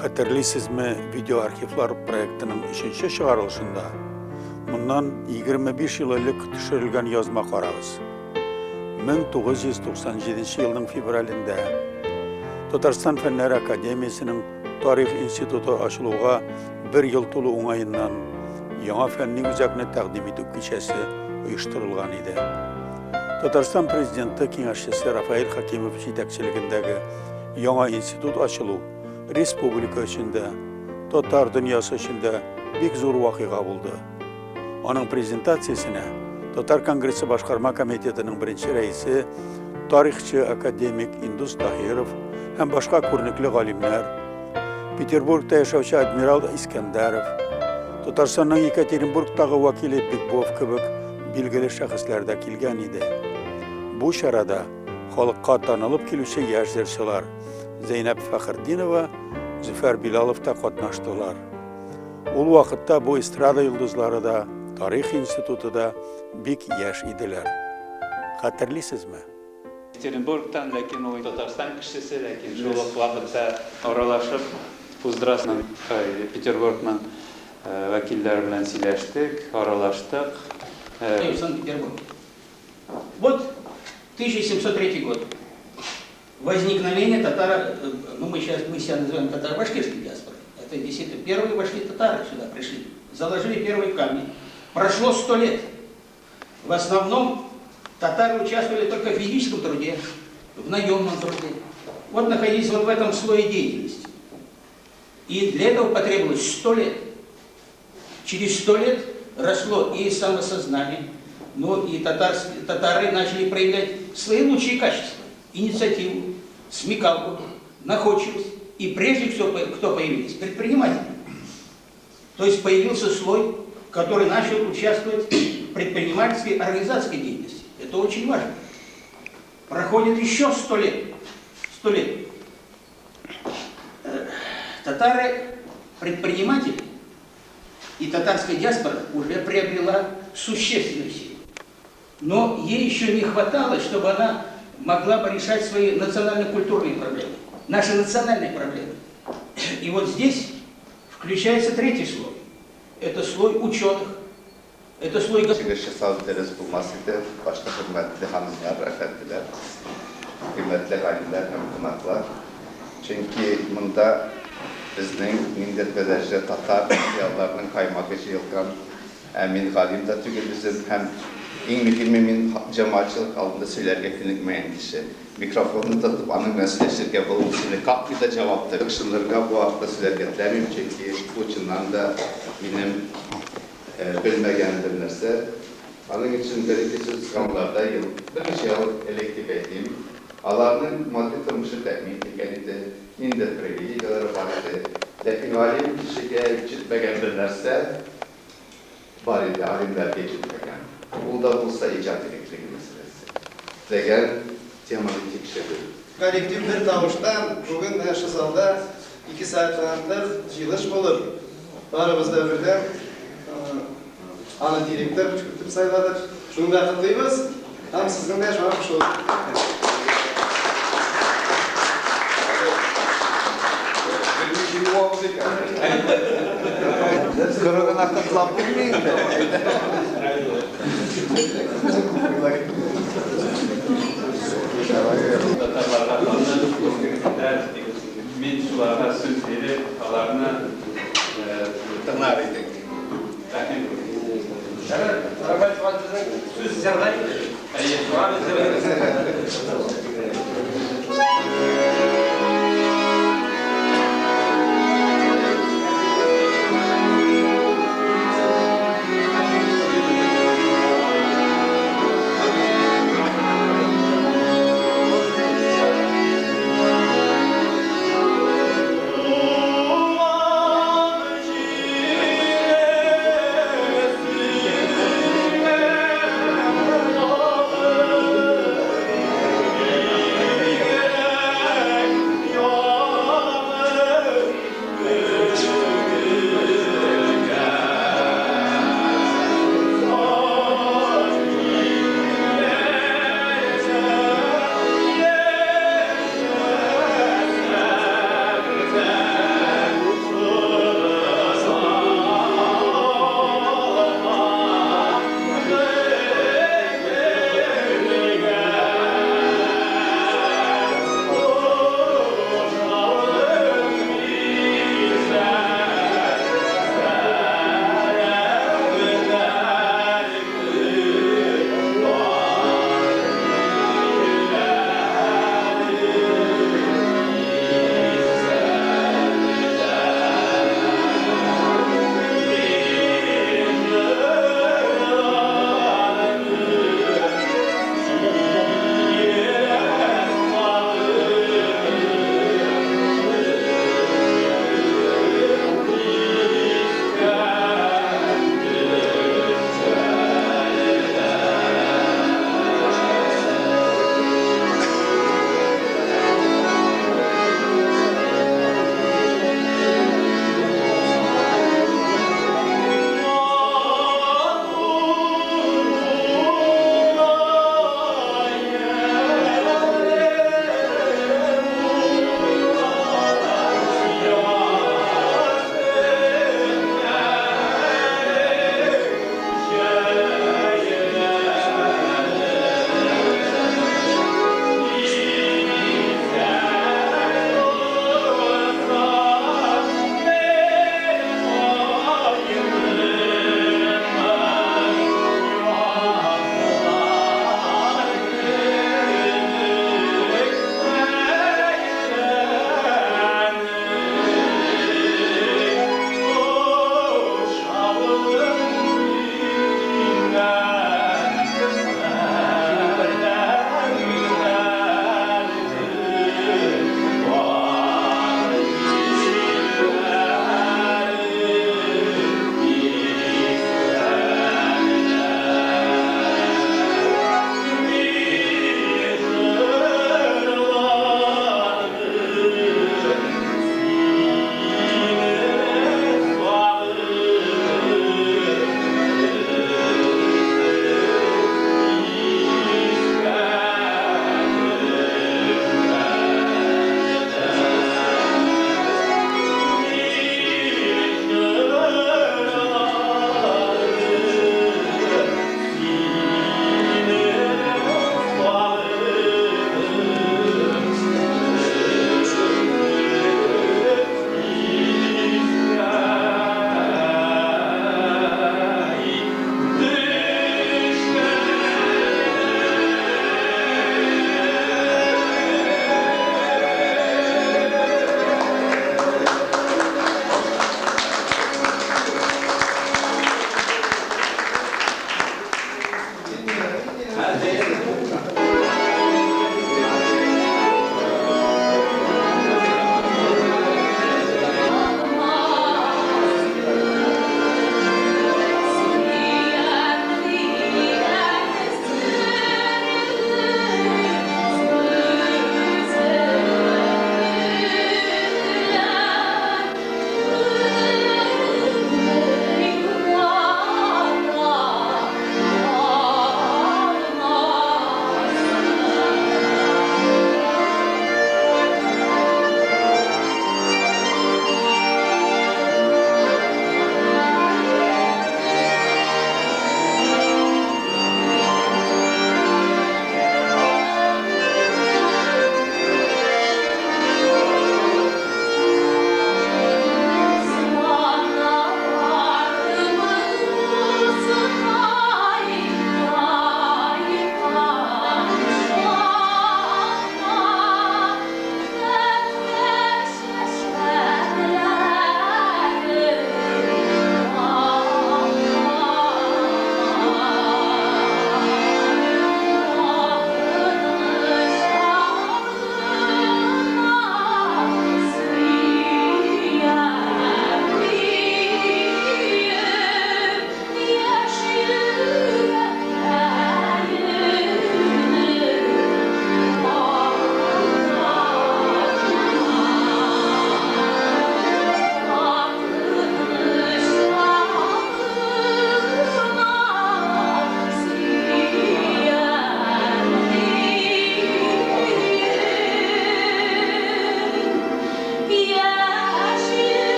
Хәтерлисезме видеоархивлар проектының өченче чыгарылышында моннан 25 ел элек төшерелгән язма карагыз. 1997 елның февралендә Татарстан Фәннәр академиясенең Тарих институты ачылуга бер ел тулу уңаеннан яңа фәнни үзәкне тәкъдим итү кичәсе оештырылган иде. Татарстан президенты киңәшчесе Рафаэль Хакимов җитәкчелегендәге яңа институт ачылу республика өчен дә, татар дөньясы өчен дә бик зур вакыйга булды. Аның презентациясенә Татар конгрессы башкарма комитетының беренче рәисе, тарихчы академик Индус Таһиров һәм башка күренекле галимнәр, Петербургта яшәүче адмирал Искәндәров, Татарстанның Екатеринбургтагы вәкиле Бикбов кебек билгеле шәхесләр дә килгән иде. Бу чарада халыкка танылып килүче яшь җырчылар Зәйнәб Фәхретдинова, Зөфәр Билалов та катнаштылар. Ул вакытта бу эстрада йолдызлары да, тарих институты да бик яшь иделәр. Хәтерлисезме? Екатеринбургтан, ләкин ул Татарстан кешесе, ләкин шул ук вакытта аралашып уздырасың. Петербургның вәкилләре белән сөйләштек, аралаштык. Санкт-Петербург. Вот 1703 год. Возникновение татаро, ну мы сейчас мы себя называем татаро-башкирской диаспорой. Это действительно первые вошли татары сюда пришли. Заложили первые камни. Прошло 100 лет. В основном татары участвовали только в физическом труде, в наемном труде. Вот находились вот в этом слое деятельности. И для этого потребовалось 100 лет. Через 100 лет росло и самосознание, но и татары начали проявлять свои лучшие качества. Инициативу, смекалку, находчивость. И прежде всего, кто появились? Предприниматели. То есть появился слой, который начал участвовать в предпринимательской организаторской деятельности. Это очень важно. Проходит еще 100 лет. 100 лет. Татары предприниматели и татарская диаспора уже приобрела существенную силу. Но ей еще не хватало, чтобы она могла бы решать свои национально-культурные проблемы, наши национальные проблемы. И вот здесь включается третий слой. Это слой ученых, это слой... Чыгыш ясау дөрес булмас иде. Башта хөрмәтле ханымнар, әфәнделәр, хөрмәтле галимнәр һәм кунаклар. Чөнки монда безнең ниндидер бер дәрәҗәдә татар зыялыларының каймагы җыелган. Ә мин галим дә түгел үзем һәм иң мөһиме мин җәмәгатьчелек алдында сөйләргә күнекмәгән кеше. Микрофонны тотып аның белән сөйләшергә булмый, сине какмый да җавап та. Ышынырга бу хакта сөйләргә теләмим, чөнки бу чыннан да минем белмәгән бер нәрсә. Аның өчен бер-ике сүз гамларда ел, берничә ел элек дип әйтим, аларның матди тормышы тәэмин ителгән иде, ниндидер привилегияләре бар иде. Ләкин галим кешегә җитмәгән бер нәрсә бар иде, галимнәргә җитмәгән. Ул да булса иҗат иреклеге мәсьәләсе. Теләгән теманы тикшерү. Коллектив бер тавыштан бүген менә шул залда 2 сәгатьтән артык җыелыш булып, барыбыз да бердәм аны директор итеп сайладык. Шуны да котлыйбыз һәм сезнең дә шуңа кушылуыгызны көтәбез. Коры гына котлап булмый инде. Татарларга таныш бүгенге Мин шуларга сүз биреп, аларны Тыңлар идек. Рәхим. Рафаэль туган безнең сүз җырда инде. Әйе, шуңа без җырлыйбыз.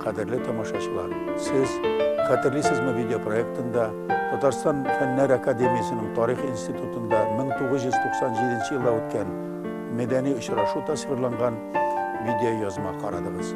Кадерле тамашачылар, сез Хәтерлисезме видеопроектында Татарстан Фәннәр академиясенең Тарих институтында 1997 елда үткән мәдәни очрашу тасвирланган видеоязма карадыгыз.